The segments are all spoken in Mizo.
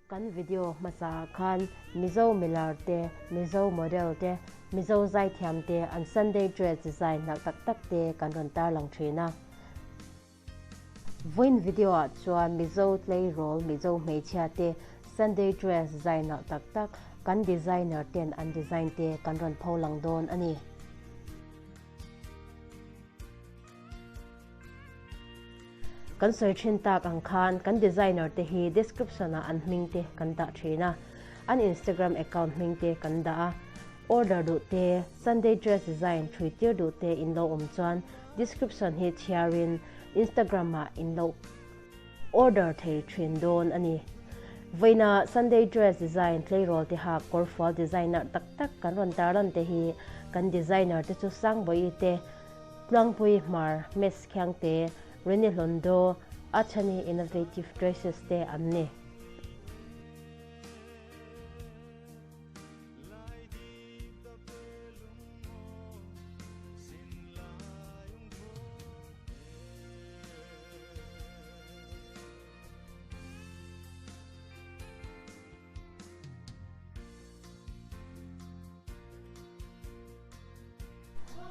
Kan video hmasa ah khan Mizo milar te, Mizo model te, Mizo zaithiam te an Sunday dress design nalh tak tak te kan rawn tarlang thin a. Vawiin video ah chuan Mizo tleirawl, Mizo hmeichhia te Sunday dress zai nalh tak tak kan designer ten an design te kan rawn pho lang dawn a ni. Kan sawi thin tak ang khan kan designer te hi description ah an hming te kan dah thin a, an Instagram account hming te kan dah a. Order duh te, Sunday dress design thui tir duh te in lo awm chuan description hi chhiar in Instagram ah in lo order thei thin dawn a ni. Vawiina Sunday dress design tleirawl te hak kawrfual designer tak tak kan rawn tarlan te hi kan designer te chu Sangbawi te, Tlangpui Hmar, Mess Khiangte, Rene Hlondo, Achhani Innovative Dresses te an ni.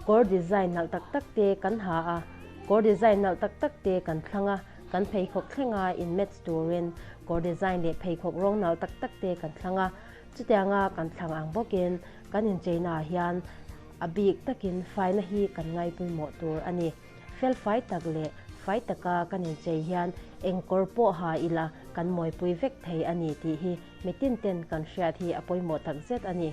Kawr design nalh tak tak te kan ha a, kawr design nalh tak tak te kan thlang a, kan pheikhawk thlenga in match turin kawr design leh pheikhawk rawng nalh tak tak te kan thlang a, chutianga kan thlang ang bawkin kan incheina ah hian a bik takin faina hi kan ngaipawimawh tur a ni. Fel fai tak leh fai taka kan inchei hian eng kawr pawh ha ila kan mawipui vek thei a ni tih hi mitin ten kan hriat hi a pawimawh takzet a ni.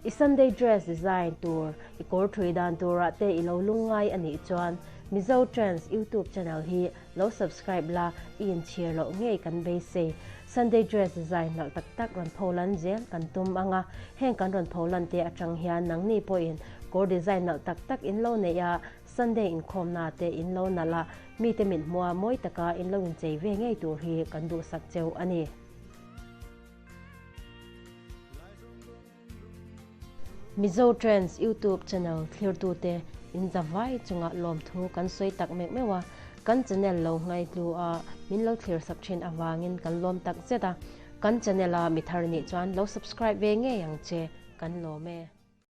I Sunday dress design tur, i kawr thui dan turah te i lo lungngai a nih chuan Mizo Trends YouTube channel hi lo subscribe la, i inchhir loh ngei kan beisei. Sunday dress design nalh tak tak rawn pho lan zel kan tum ang a, heng kan rawn pho lan te atang hian nangni pawhin kawr design nalh tak tak in lo neih a, Sunday inkhawmna te in lo nalh a, mite mit hmua mawi taka in lo inchei ve ngei tur hi kan duhsak cheu a ni. Mizo Trends YouTube channel thlirtute in zavai chungah lawmthu kan sawi tak meuh meuh a, kan channel lo ngaihlu a min lo thlirsak thin avangin kan lawm tak zet a, kan channel a mi thar nih chuan lo subscribe ve ngei ang che, kan lawm e.